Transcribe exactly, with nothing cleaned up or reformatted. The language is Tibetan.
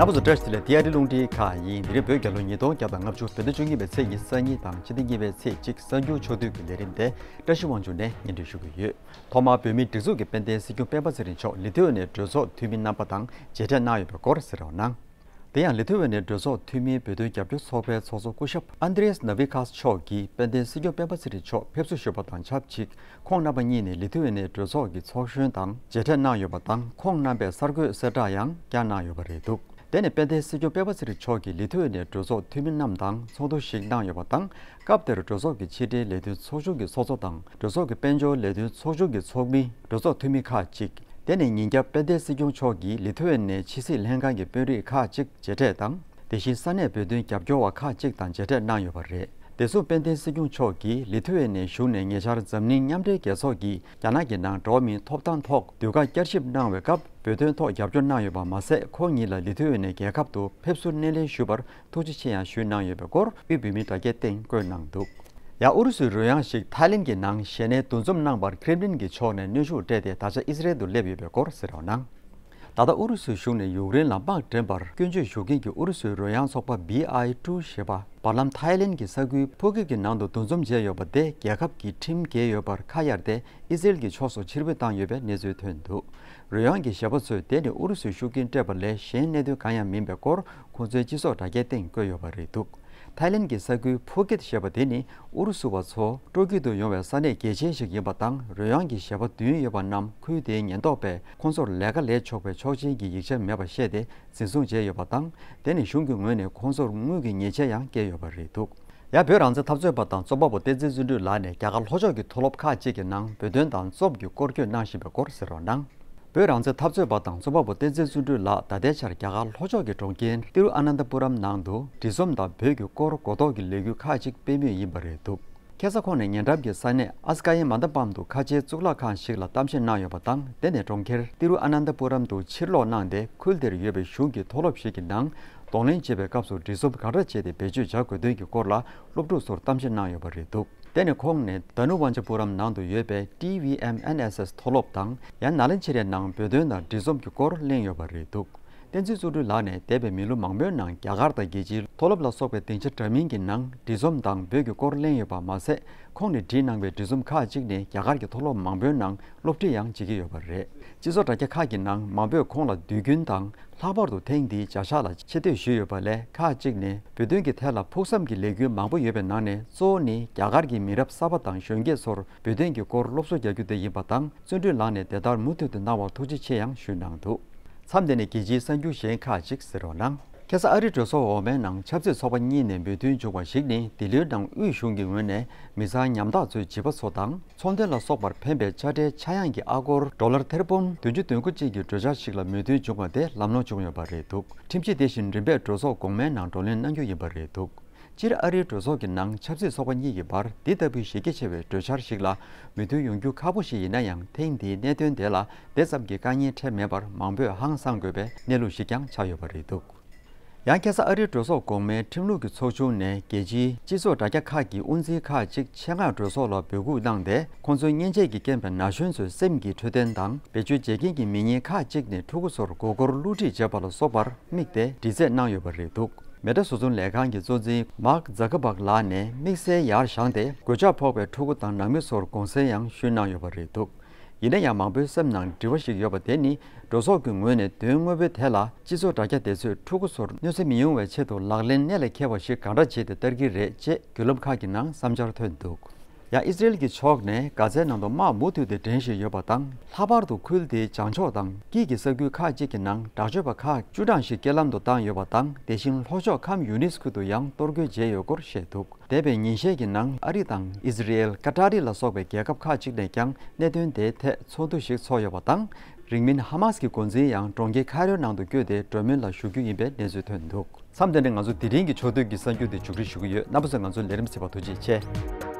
རྣམ་པ་ཚོ་བཀྲ་ཤིས་བདེ་ལེགས། ཏི་ཨར་ཊི་རླུང་འཕྲིན་ཁག་ཡིན། དེ་རིང་བོད་རྒྱལ་ལོ་ཉིས་སྟོང་བརྒྱ་དང་ལྔ་བཅུ་བོད་ཟླ་བཅུ་གཉིས་པའི་ཚེས་ཉི་ཤུ་རྩ་གཉིས་དང་ཕྱི་ཟླ་གཉིས་པའི་ཚེས་གཅིག་གསར་འགྱུར་ཕྱོགས་བསྡུས་ཀྱི་ལས་རིམ་དེ་བཀྲ་ཤིས་དབང་ཕྱུག་ནས་སྙན་སྒྲོན་ཞུ་གི་ཡོད། ཐོག་མར་བོད་མིའི་སྒྲིག་འཛུགས་ཀྱི་དཔལ་ལྡན་སྲིད་སྐྱོང་སྤེན་པ་ཚེ་རིང་མཆོག་ལི་ཐུ་ཝེ་ནེའི་གྲོས་ཚོགས་འཐུས་མི་རྣམ་པ་དང་མཇལ་འཕྲད་གནང་ཡོད་པའི་སྐོར་གསན་རོགས་གནང་། དེ་ཡང་ལི་ཐུ་ཝེ་ནེའི་གྲོས་ཚོགས་འཐུས་མིའི་བོད་དོན་རྒྱབ་སྐྱོར་ཚོགས་པའི་ཚོགས་གཙོ་སྐུ་ཞབས་ཨན་དྲེ་ཡེས་ནཱ་བྷི་ཁཱས་མཆོག་གིས་དཔལ་ལྡན་སྲིད་སྐྱོང་སྤེན་པ་ཚེ་རིང་མཆོག་ཕེབས་བསུ་ཞུས་པ་དང་ཆབས་ཅིག་ཁོང་རྣམ་པ་གཉིས་ནས་ལི་ཐུ་ཝེ་ནེའི་གྲོས་ཚོགས་ཀྱི་ཚོགས་གཞོན་དང་མཇལ་འཕྲད་གནང་ཡོད་པ་དང་། ཁོང་རྣམ་པས་གསར་འགོད་གསལ་བསྒྲགས་ཡང་བསྐྱངས་གནང་ཡོད་པ་རེད་འདུག་དེ་ནས་དཔལ་ལྡན་སྲིད་སྐྱོང་སྤེན་པ་ཚེ་རིང་མཆོག་གིས་ལི་ཐུ་ཝེ་ནེའི་གྲོས་ཚོགས་འཐུས་མི་རྣམས་དང་ཚོགས་འདུ་ཞིག་གནང་ཡོད་པ་དང་། སྐབས་དེར་གྲོས་ཚོགས་ཀྱི་ཕྱི་དྲིལ་ལས་དོན་ཚོགས་ཆུང་གི་ཚོགས་གཙོ་དང་། གྲོས་ཚོགས་ཀྱི་དཔལ་འབྱོར་ལས་དོན་ཚོགས་ཆུང་གི་ཚོགས་མི། གྲོས་ཚོགས་འཐུས་མི་ཁག་ཅིག་དེ་ནས་ཉིན་རྒྱབ་དཔལ་ལྡན་སྲིད་སྐྱོང་མཆོག་གིས་ལི་ཐུ་ཝེ་ནེའི་ཕྱི་སྲིད་ལྷན་ཁང་གི་དཔོན་རིགས་ཁག་ཅིག་མཇལ་འཕྲད་དང་། དེ་བཞིན་ས་གནས་བོད་དོན་རྒྱབ་སྐྱོར་བ་ཁག་ཅིག་དང་མཇལ་འཕྲད་གནང་ཡོད་པ་རེད། དེ་མཚུངས་དཔལ་ལྡན་སྲིད་སྐྱོང་མཆོག་གིས་ལི་ཐུ་ཝེ་ནེའི་གཞུང་ནས་ཉེ་ཆར་འཛམ་གླིང་མཉམ་འབྲེལ་རྒྱལ་ཚོགས་ཀྱིས་རྒྱ་ནག་གི་ནང་འགྲོ་བ་མིའི་ཐོབ་ཐང་ཐོག་དུས་བཀག་བསྐྱར་ཞིབ་གནང་བའི་སྐབས་བོད་དོན་ཐོག་རྒྱབ་སྐྱོར་གནང་ཡོད་པ་མ་ཟད། ཁོང་ཉིད་ལ་ལི་ཐུ་ཝེ་ནེ་རྒྱལ་ཁབ་ཏུ་ཕེབས་བསུ་སྣེ་ལེན་ཞུས་པར་ཐུགས་རྗེ་ཆེ་ཡང་ཞུས་གནང་ཡོད་པའི་སྐོར་དབུས་བོད་མིའི་དྲ་རྒྱའི་སྟེང་བཀོད་གནང་འདུག་ཡང་ཨུ་རུ་སུའི་རོལ་དབྱངས་ཤིག་ཐའི་ལེན་གྱི་ནང་ཞལ་ནས་འདུ་འཛོམས་གནང་བར་ཁྲེམ་ལིན་གྱི་ཕྱོགས་ནས་གནོན་ཤུགས་སྤྲད་དེ་ད་ཆ་ཨི་སི་རེལ་དུ་སླེབས་ཡོད་པའི་སྐོར་གསན་རོགས་གནང་། ད་ལྟ་ཨུ་རུ་སུའི་གཞུང་ནས་ཡུཀ་རེན་ལ་དམག་འདྲེན་པར་སྐྱོན་བརྗོད་ཞུ་མཁན་གྱི་ཨུ་རུ་སུའི་རོལ་དབྱངས་ཚོགས་པ་བྷི་ཨའི་ཊུ་ཞེས་པ་བར་ལམ་ཐའི་ལེན་གྱི་ས་ཁུལ་ཕུ་ཀེད་ཀྱི་ནང་དུ་འདུ་འཛོམས་བྱས་ཡོད་པ་དེ་རྒྱལ་ཁབ་ཀྱི་ཁྲིམས་འགལ་ཡོད་པར་ཁ་གཡར་ཏེ་ཨི་སི་རེལ་གྱི་ཕྱོགས་སུ་ཕྱིར་འབུད་བཏང་ཡོད་པའི་གནས་ཚུལ་ཐོན་འདུག་རོལ་དབྱངས་ཀྱི་གཞས་པ་ཚོས་དེ་ནི་ཨུ་རུ་སུའི་ཤུགས་རྐྱེན་སྤྲད་པ་ལས་གཞན་གནད་དོན་གང་ཡང་མིན་པའི་སྐོར་ཁོང་ཚོའི་སྤྱི་ཚོགས་དྲ་རྒྱའི་སྟེང་བཀོད་ཡོད་པ་རེད་འདུག་ཐའི་ལེན་གྱི་ས་ཁུལ་ཕུ་ཀེད་ཞེས་པ་དེ་ནི་ཨུ་རུ་སུ་བ་ཚོ་སྤྲོ་སྐྱིད་དུ་ཡོང་བའི་ས་གནས་གལ་ཆེན་ཞིག་ཡིན་པ་དང་། རོལ་དབྱངས་ཀྱི་གཞས་པ་བདུན་ཡོད་པ་རྣམས་ཁུལ་དེའི་ཉེན་རྟོག་པས་ཁོང་ཚོར་ལས་ཀ་ལས་ཆོག་པའི་ཆོག་མཆན་གྱི་ཡིག་ཆ་མེད་པ་བཤད་དེ་འཛིན་བཟུང་བྱས་ཡོད་པ་དང་། དེ་ནི་གཞུང་གི་ངོས་ནས་ཁོང་ཚོར་དངུལ་གྱི་ཉེས་ཆད་ཡང་བཀལ་ཡོད་པ་རེད་འདུག་ཡང་བོད་རང་བཙན་འཐབ་རྩོད་པ་དང་རྩོམ་པ་པོ་བསྟན་འཛིན་བརྩོན་འགྲུས་ལགས་ནས་རྒྱ་གར་ལྷོ་ཕྱོགས་ཀྱི་མཐོ་སློབ་ཁག་ཅིག་གི་ནང་བོད་དོན་དང་རྩོམ་གྱི་སྐོར་སྐྱོད་གནང་བཞིན་པའི་སྐོར་གསན་རོགས་གནང་། བོད་རང་བཙན་འཐབ་རྩོད་པ་དང་རྩོམ་པ་པོ་བསྟན་འཛིན་བརྩོན་འགྲུས་ལགས་ད་ལྟའི་ཆར་རྒྱ་གར་ལྷོ་ཕྱོགས་ཀྱི་གྲོང་ཁྱེར་ཏི་རུ་ཨ་ན་ཏ་པུ་རམ་ནང་དུ་འབྲི་རྩོམ་དང་བོད་ཀྱི་སྐོར་གོ་རྟོགས་ཀྱི་ལས་འགུལ་ཁག་ཅིག་སྤེལ་མུས་ཡིན་པ་རེད་འདུག་ཁ་སང་ཁོང་ནས་ཉེ་འགྲམ་གྱི་ས་གནས་ཨ་སི་ཀ་ཡན་མ་ཏ་པམ་དུ་ཁ་ཆེའི་གཙུག་ལག་ཁང་ཞིག་ལ་གཏམ་བཤད་གནང་ཡོད་པ་དང་། དེ་ནས་གྲོང་ཁྱེར་ཏི་རུ་ཨ་ན་ཏ་པུ་རམ་དུ་ཕྱིར་ལོག་གནང་སྟེ་ཁུལ་དེར་ཡོད་པའི་གཞུང་གི་མཐོ་སློབ་ཞིག་གི་ནང་གདོང་ལེན་བྱེད་པའི་སྐབས་སུ་འབྲི་རྩོམ་གང་འདྲ་བྱས་ཏེ་བེད་སྤྱོད་བྱ་དགོས་དོན་གྱི་སྐོར་ལ་སློབ་ཕྲུག་ཚོར་གཏམ་བཤད་གནང་ཡོད་པ་རེད་འདུག་དེ་ནས་ཁོང་ནས་དྷ་ནུ་ཝན་ཅ་པུ་རམ་ནང་དུ་ཡོད་པའི་ཊི་ཝི་ཨེམ་ཨེན་ཨེས་ཨེས་མཐོ་སློབ་དང་། ཡང་ནཱ་ལེན་ཆེ་རའི་ནང་བོད་དོན་དང་འབྲི་རྩོམ་གྱི་སྐོར་གླེང་ཡོད་པ་རེད་འདུག་བསྟན་འཛིན་བརྩོན་འགྲུས་ལགས་ནས་འདས་པའི་མི་ལོ་མང་པོའི་ནང་རྒྱ་གར་དང་རྒྱལ་སྤྱིའི་མཐོ་སློབ་ལ་སོགས་པའི་སྡིངས་ཆ་འདྲ་མིན་གྱི་ནང་འབྲི་རྩོམ་དང་བོད་ཀྱི་སྐོར་གླེང་ཡོད་པ་མ་ཟད། ཁོང་ནས་བྲིས་གནང་བའི་འབྲི་རྩོམ་ཁག་ཅིག་ནི་རྒྱ་གར་གྱི་མཐོ་སློབ་མང་པོའི་ནང་སློབ་ཁྲིད་ཡང་བྱེད་ཀྱི་ཡོད་པ་རེད། སྤྱི་ཚོགས་དྲ་རྒྱ་ཁག་གི་ནང་མང་པོས་ཁོང་ལ་དུས་རྒྱུན་དང་། ལྷག་པར་དུ་ཐེངས་འདིའི་བརྒྱ་ཕྱག་ལ་ཆེ་བསྟོད་ཞུས་ཡོད་པ་ལས། ཁག་ཅིག་ནས་བོད་དོན་གྱི་ཐད་ལ་ཕུགས་བསམ་གྱི་ལས་འགུལ་མང་པོ་ཡོད་པའི་ནང་ནས་གཙོ་བོ་ནི་རྒྱ་གར་གྱི་མི་རབས་གསར་པ་དང་གཞོན་སྐྱེས་ཚོར་བོད་དོན་གྱི་སྐོར་སློབ་གསོ་རྒྱག་རྒྱུ་དེ་ཡིན་པ་དང་། བརྩོན་འགྲུས་ལགས་ནས་དེ་ལྟར་མུ་མཐུད་དུ་གནང་བར་ཐུགས་རྗེ་ཆེ་ཡང་ཞུས་གནང་འདུག་མཚམས་དེ་ནས་རྒྱལ་སྤྱིའི་གསར་འགྱུར་གཞན་ཁག་ཅིག་གསན་རོགས་གནང་། ཁ་སང་ཨ་རིའི་གྲོས་ཚོགས་འོག་མའི་ནང་ཆབ་སྲིད་ཚོགས་པ་གཉིས་ནས་མོས་མཐུན་བྱུང་བ་ཞིག་ནི། ལྡི་ལིའི་ནང་དབུས་གཞུང་གི་ངོས་ནས་མི་ཚང་ཉམ་ཐག་ཚོའི་བྱིས་པ་ཚོ་དང་། ཚོང་དོན་ལ་སོགས་པར་ཕན་པའི་དཔྱ་ཁྲལ་ཆག་ཡང་གི་ཨ་སྒོར་ཌོ་ལར་ཐེར་འབུམ་བདུན་ཅུ་དོན་དགུ་གཅིག་གི་གྲོས་འཆར་ཞིག་ལ་མོས་མཐུན་བྱུང་བ་དེ་ལམ་ལྷོང་བྱུང་ཡོད་པ་རེད་འདུག་ཁྲིམས་ཞིབ་དེ་བཞིན་རིམ་པས་གྲོས་ཚོགས་གོང་མའི་ནང་བགྲོ་གླེང་གནང་རྒྱུ་ཡིན་པ་རེད་འདུག་སྤྱིར་ཨ་རིའི་གྲོས་ཚོགས་ཀྱི་ནང་ཆབ་སྲིད་ཚོགས་པ་གཉིས་ཀྱི་བར་འདི་ལྟ་བུའི་གཞི་རྒྱ་ཆེ་བའི་གྲོས་འཆར་ཞིག་ལ་མོས་མཐུན་ཡོང་རྒྱུ་ཁག་པོ་ཞིག་ཡིན་ན་ཡང་། ཐེངས་འདིའི་གནད་དོན་དེ་ལ་དེ་ཙམ་གྱི་དཀའ་ངལ་འཕྲད་མེད་པར་མང་པོས་ཧང་སངས་དགོས་པའི་གནས་ལུགས་ཤིག་ཀྱང་ཆགས་ཡོད་པ་རེད་འདུག་ཡང་ཁ་སང་ཨ་རིའི་གྲོས་ཚོགས་གོང་མའི་ཁྲིམས་ལུགས་ཀྱི་ཚོགས་ཆུང་ནས་རྒྱལ་སྤྱིའི་སྤྱི་ཚོགས་དྲ་རྒྱ་ཁག་གི་དབུ་འཛིན་ཁག་ཅིག་ཆེད་མངགས་གྲོས་ཚོགས་ལ་འབོད་འགུག་གནང་སྟེ། ཁོང་ཚོའི་མཉེན་ཆས་ཀྱི་རྐྱེན་པས་ན་གཞོན་ཚོའི་སེམས་ཀྱི་འཕྲོད་བསྟེན་དང་། བེད་སྤྱོད་བྱེད་མཁན་གྱི་མི་སྣ་ཁག་ཅིག་ནས་ཕྲུ་གུ་ཚོར་མགོ་སྐོར་བསླུ་བྲིད་བྱས་པ་ལ་སོགས་པར་དམིགས་ཏེ་འདྲི་རྩད་གནང་ཡོད་པ་རེད་འདུག་མེ་ཏྲ་བཟོ་ཚོང་ལས་ཁང་གི་གཙོ་འཛིན་མཱག་ཛ་ཀར་བྷག་ལགས་ནས་དམིགས་བསལ་ཡར་བཞེངས་ཏེ། འགོས་ཆགས་ཕོག་པའི་ཕྲུ་གུ་དང་ནང་མི་ཚོར་དགོངས་སེལ་ཡང་ཞུས་གནང་ཡོད་པ་རེད་འདུག་ཡིན་ན་ཡང་། མང་པོའི་སེམས་ནང་དྲི་བ་ཞིག་ཡོད་པ་དེ་ནི། གྲོས་ཚོགས་ཀྱི་ངོས་ནས་དོན་དངོས་པོའི་ཐད་ལ་སྤྱི་ཚོགས་དྲ་རྒྱ་དེ་ཚོས་ཕྲུ་གུ་ཚོར་གནོད་འཚེ་མི་ཡོང་བའི་ཆེད་དུ་ལག་ལེན་གནད་ལ་འཁེལ་བ་ཞིག་གང་འདྲ་བྱས་ཏེ་བསྟར་གྱི་རེད་ཅེས་བརྒྱུད་ལམ་ཁག་གི་ནང་བསམ་འཆར་ཐོན་འདུག་ཡང་ཨི་སི་རེལ་གྱི་ཕྱོགས་ནས་གྷ་ཛའི་ནང་དུ་དམག་མུ་མཐུད་དེ་འདྲེན་བཞིན་ཡོད་པ་དང་། ལྷག་པར་དུ་ཁུལ་དེའི་བྱང་ཕྱོགས་དང་དཀྱིལ་གྱི་ས་ཁུལ་ཁག་ཅིག་གི་ནང་དྲག་སྤྱོད་པ་ཁག་བཅུ་གྲངས་ཤིག་རྐྱེན་ལམ་དུ་བཏང་ཡོད་པ་དང་། དེ་བཞིན་ལྷོ་ཕྱོགས་ཁམ་ཡུ་ནིས་ཁུལ་དུ་ཡང་གཏོར་རྒོལ་བྱས་ཡོད་སྐོར་བཤད་འདུག་འདས་པའི་ཉིན་ཤས་ཀྱི་ནང་ཨ་རི་དང་ཨི་ཟི་རེལ། ཀ་ཏར་ལ་སོགས་པའི་རྒྱལ་ཁབ་ཁག་ཅིག་ནས་ཀྱང་གནད་དོན་དེའི་ཐད་ཚོགས་འདུ་ཞིག་ཚོགས་ཡོད་པ་དང་། རིང་མིན་ཧ་མཱས་ཀྱི་འགོ་འཛིན་ཡང་གྲོང་ཁྱེར་ཁའི་རོའི་ནང་དུ་བསྐྱོད་དེ་གྲོས་མོལ་ལ་ཞུགས་རྒྱུ་ཡིན་པའི་གནས་ཚུལ་ཐོན་འདུག་མཚམས་འདི་ནས་ང་ཚོ་དེ་རིང་གི་ཕྱོགས་བསྡུས་ཀྱི་གསར་འགྱུར་དེ་མཇུག་སྒྲིལ་ཞུ་གི་ཡོད། རྣམ་པ་ཚོས་ང་ཚོའི་ལས་རིམ་གཟིགས་པར་ཐུགས་རྗེ་ཆེ།